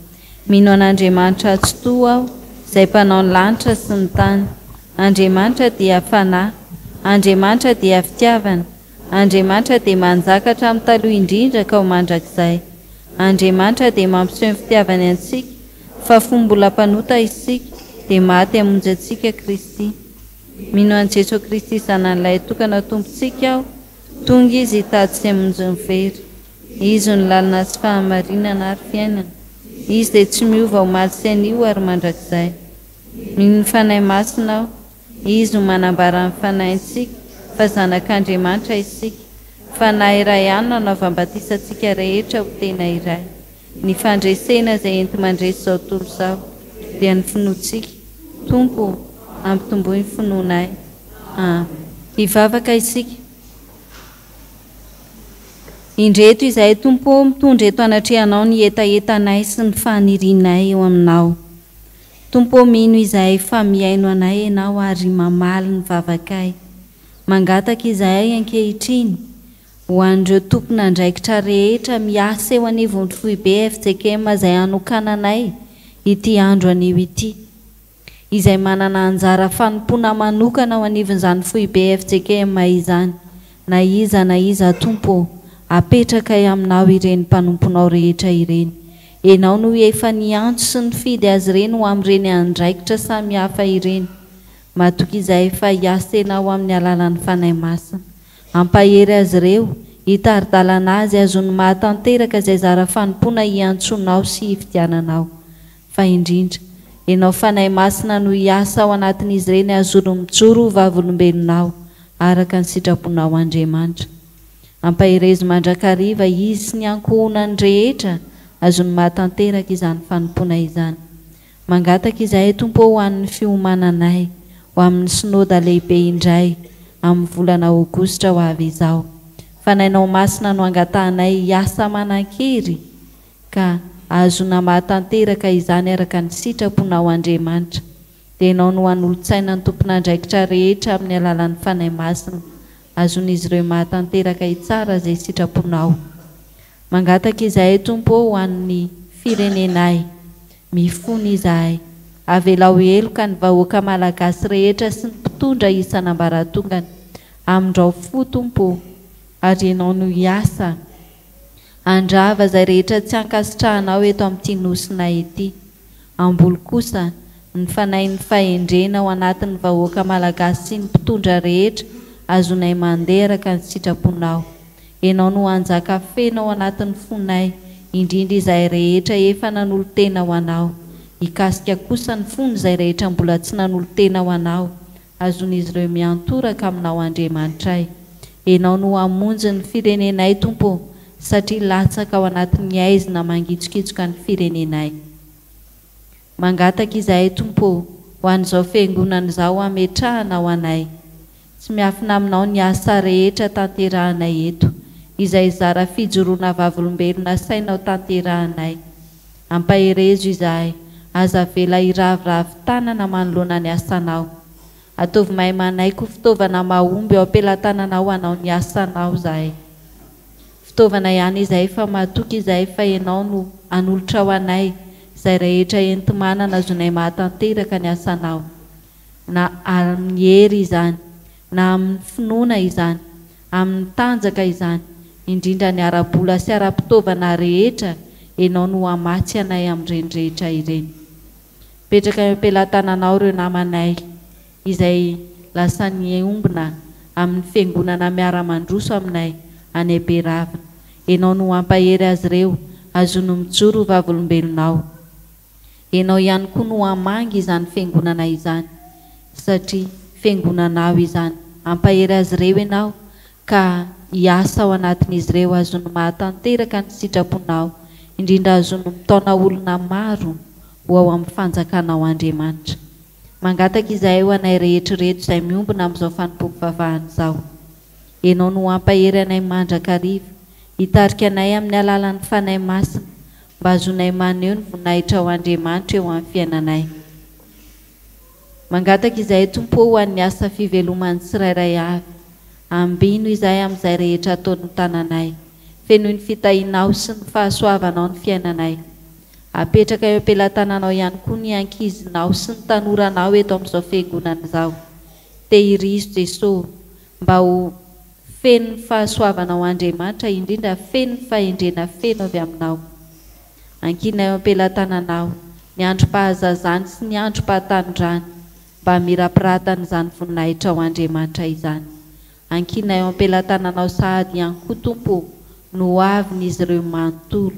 Mino an'Andriamanitra Tsitoha aho, izay Mpanao ny lanitra sy ny tany. Andriamanitra dia Fanahy. Andriamanitra dia Fitiavana. Andriamanitra dia manjaka hatramin'ny taloha indrindra ka ho mandrakizay. Andriamanitra dia mampiseho ny fitiavany antsika, fa fony mbola mpanota isika, dia maty hamonjy antsika Kristy. Mino an'i Jesoa Kristy Zanany Lahitokana Tompontsika aho, Tonga Izy hitady sy hamonjy ny very. Izy no lalana sy fahamarinana ary fiainana. Izy dia tsy miova omaly sy anio ary mandrakizay. Mino ny Fanahy Masina aho. Izy no manambara ny fanahintsika fa zanak'Andriamanitra isika. Fanahy iray ihany no anaovam-batisa antsika rehetra ho tena iray. Ny fandresena izay enti-mandresy izao tontolo izao dia ny finoantsika. Tompo ô, ampitomboy ny finoanay. Amen. Hivavaka isika. Indreto izahay Tompo ô mitondra eto anatrehanao ny hetahetanay sy ny fanirianay eo aminao. Tompo ô mino izahay fa mihaino anay Ianao ary mamaly ny vavakay. Mangataka izahay ankehitriny ho an'ireo tompon'andraikitra rehetra miasa eo anivon'ny foibe fjkm izay hanokananay ity andro anio ity. Izay manana anjara fanompoana manokana ao anivon'izany foibe fjkm izany, na iza na iza Tompo ô, apetrakay aminao ireny mpanomponao rehetra ireny. Ianao no efa niantso sy nifidy azy ireny ho amin'ireny andraikitra samihafa ireny. Matoky izahay fa hiasa Ianao amin'ny alalan'ny Fanahy Masina. Hampahery azy ireo, hitari-dalana azy hahazoany mahatanteraka izay zara fanompoana hiantsoanao sy hifidiananao. Fa indrindra, Ianao Fanahy Masina no hiasa ao anatin'izy ireny hahazoany mijoro ho vavolombelonao araka ny sitraponao Andriamanitra. Ampaherezo mandrakariva izy sy ny ankohonany rehetra azony mahatanteraka izany fanompoana izany. Mangataka izahay Tompo ô ho an'ny fiomananay ho amin'ny Synoda lehibe indray amin'ny volana Aogositra ho avy izao. Fanahinao Masina no angatahanay hiasa manan-kery ka ahazoana mahatanteraka izany araka ny sitraponao Andriamanitra. Dia Ianao no hanolo-tsaina ny tompon'andraikitra rehetra amin'ny alalan'ny Fanahy Masina azon'izy ireo mahatanteraka hitsara izay sitraponao. Mangataka izahay Tompo ô ho an'ny firenenay. Mifona izahay. Avelao heloka ny vahoaka Malagasy rehetra sy ny mpitondra isan'ambaratongany. Amindrao fo Tompo ô. Ary Ianao no hiasa handrava izay rehetra tsy ankasitrahanao eto amin'ity Nosinay ity. Hamboly kosa ny fanahin'ny fahendrena ao anatin'ny vahoaka Malagasy sy ny mpitondra rehetra azonay mandeha araka ny sitraponao. Ianao no hanjaka feno ao anatin'ny fonay, indrindra izahay rehetra efa nanolo-tena ho Anao. Hikasika kosa ny fon'izay rehetra mbola tsy nanolo-tena ho Anao, azon'izy ireo miantoraka Aminao Andriamanitray. Ianao no hamonjy ny firenenay Tompo ô, satria latsaka ao anatin'ny haizina mangitsokitsoka ny firenenay. Mangataka izahay Tompo ô, ho an'izao fiangonana izao hametrahana ho anay. Tsy miafina aminao ny asa rehetra tanterahanay eto, izay zara fijoroana vavolombelona asainao tanterahanay. Ampaherezo izahay, aza avela hiraviravy tanana manoloana ny asanao. Ataovy mahay manaiky ho fitaovana mahomby eo am-pelatananao hanao ny asanao izahay. Fitaovana ihany izahay fa matoky izahay fa Ianao no hanolotra ho anay izay rehetra enti-manana azonay mahatanteraka ny asanao. Na amin'ny hery izany, na amin'ny finoana izany, amin'ny tanjaka izany, indrindra ny ara-bola sy ara-pitaovana rehetra, Ianao no hamatsy anay amin'ireny rehetra ireny. Mipetraka eo am-pelatananao ireo namanay izay lasa niombona amin'ny fiangonana miara-mandroso aminay any Beravina. Ianao no hampahery azy ireo, azony mijoro ho vavolombelonao. Ianao ihany koa no hamangy izany fiangonana izany, satria fiangonanao izany. Hampahery azy ireo Ianao ka hiasa ao anatin'izy ireo azony mahatanteraka ny sitraponao, indrindra azony mitaona olona maro ho ao amin'ny fanjakanao Andriamanitra. Mangataka izahay ho anay rehetra ireto izay miombona amin'izao fanompoam-pivavahana izao. Ianao no hampahery anay mandrakariva, hitarika anay amin'ny alalan'ny Fanahy Masina mba azonay maneho ny voninahitrao Andriamanitra eo amin'ny fiainanay. Mangataka izahay Tompo ô ho an'ny asa fiveloman'ny tsirairay avy. Ambino izahay amin'izay rehetra ataon'ny tananay. Fenoy ny fitahianao sy ny fahasoavanao ny fiainanay. Apetraka eo am-pelatananao ihany koa ny ankizinao sy ny tanoranao eto amin'izao fiangonana izao. Tehirizo Jeso ô, mba ho feno ny fahasoavanao Andriamanitra indrindra feno ny fahendrena feno avy aminao. Ankinina eo am-pelatananao, ny androm-pahazazany sy ny androm-pahatanorany, mba hamirapiratan'izany voninahitrao Andriamanitra izany. Ankinay eo am-pelatananao sahady ihany koa Tompo ô, no ho avin'izy ireo manontolo.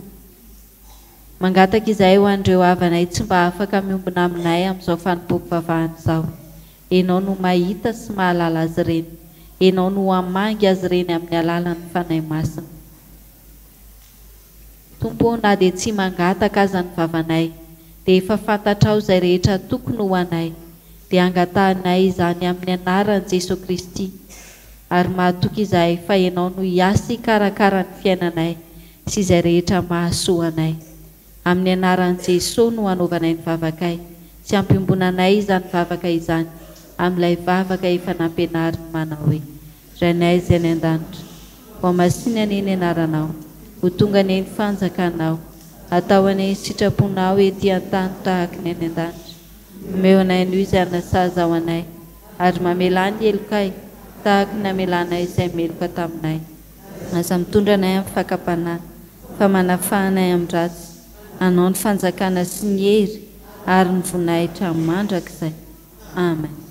Mangataka izahay ho an'ireo havanay tsy mba afaka miombona aminay amin'izao fanompoam-pivavahana izao. Ianao no mahita sy mahalala azy ireny. Ianao no hamangy azy ireny amin'ny alalan'ny Fanahy Masina. Tompo ô, na dia tsy mangataka aza ny vavanay, dia efa fantatrao izay rehetra tokony ho anay, dia angatahinay izany amin'ny anaran'i Jesoa Kristy, ary mahatoky izahay fa Ianao no hiasa hikarakara ny fiainanay sy izay rehetra mahasoa anay. Amin'ny anaran'i Jesoa no anaovanay ny vavakay, sy ampiombonanay izany vavaka izany amin'ilay vavaka efa nampianariny manao hoe. Rainay izay any an-danitra, Hohamasina anie ny anaranao, Ho tonga anie ny fanjakanao, Atao anie ny sitraponao ety an-tany tahaka ny any an-danitra. Omeo anay anio izay hanasazy ao anay, ary mamelà ny helokay tahaka ny namelanay izay meloka taminay. Aza mitondra anay amin'ny fakam-panahy, fa manafaha anay amin'ny ratsy. Anao ny fanjakana sy ny hery ary ny voninahitra mandrakizay. Amen.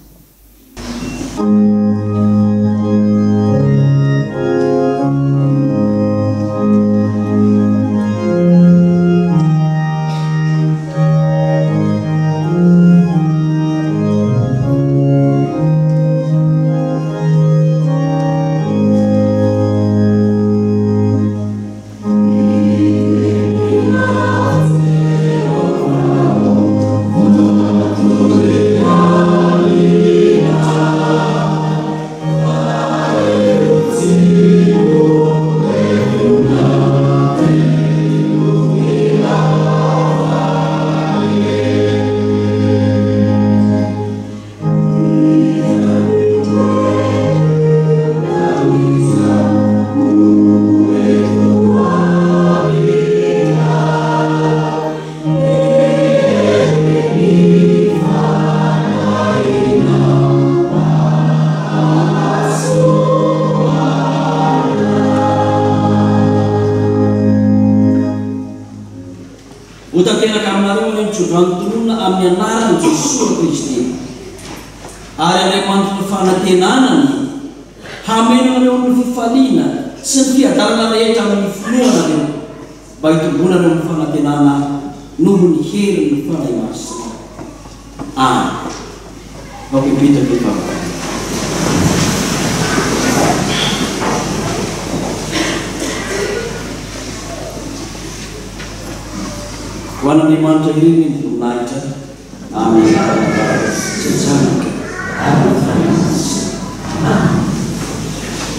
Ho tanteraka aminareo anie ny tsodrano tononina amin'ny anaran'i Jesoa Kristy. Ary Andriamanitry ny fanantenana anie hameno anareo amin'ny fifaliana sy ny fiadanana rehetra amin'ny finoanareo, mba hitomboanareo amin'ny fanantenana noho ny herin'ny Fanahy Masina. Amen. Aoka hipetraka hivavaka. Ho an'Andriamanitra irery ny voninahitra. Amin'ny anaran'ny Ray sy ny Zanaka ary ny Fanahy Masina.